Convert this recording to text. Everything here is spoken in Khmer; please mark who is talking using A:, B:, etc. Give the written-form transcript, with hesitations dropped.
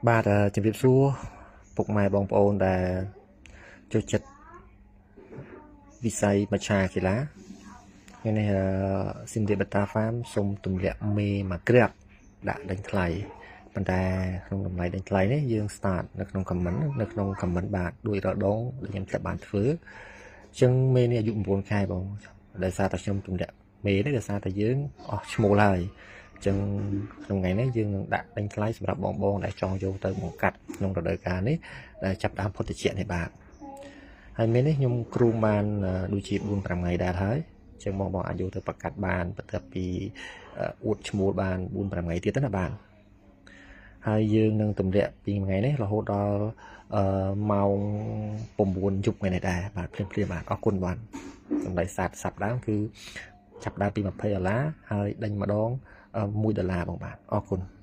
A: បាទជំរាបសួរពុកម៉ែបងប្អូនដែលចូលចិត្តវិស័យមច្ឆាកីឡាថ្ងៃនេះស៊ីនឌីបតាហ្វាមសូមទម្លាក់មេមួយគ្រាប់ដាក់ដេញថ្លៃប៉ុន្តែក្នុងតម្លៃដេញថ្លៃនេះយើង start នៅក្នុង comment នៅក្នុង comment បាទដោយរដងដែលខ្ញុំធ្លាប់បានធ្វើអញ្ចឹងមេនេះអាយុ9ខែបងដោយសារតែខ្ញុំទម្លាក់មេនេះដោយសារតែយើងអស់ឈ្មោលហើយអញ្ចឹងក្នុងថ្ងៃនេះយើងនឹងដាក់ដេញថ្លៃសម្រាប់បងបងដែលចង់យកទៅបង្កាត់ក្នុងរដូវកាលនេះដែលចាប់ដើមផុតតិចនេះបាទហើយមេនេះខ្ញុំគ្រូបានដូចជា4 5ថ្ងៃដែរហើយអញ្ចឹងបងបងអាចយកទៅប្រកាសបានបន្ទាប់ពីអួតឈ្មោលបាន4 5ថ្ងៃទៀតទៅណាបាទហើយយើងនឹងទម្លាក់ពីថ្ងៃនេះរហូតដល់ម៉ោង9យប់ថ្ងៃនេះដែរបាទភ្លាមភ្លាមបាទអរគុណបាទតម្លៃសាតសាប់ដើមគឺចាប់ដើមពី20ដុល្លារហើយដេញម្ដង1ដុល្លារបងបាទអរគុណ។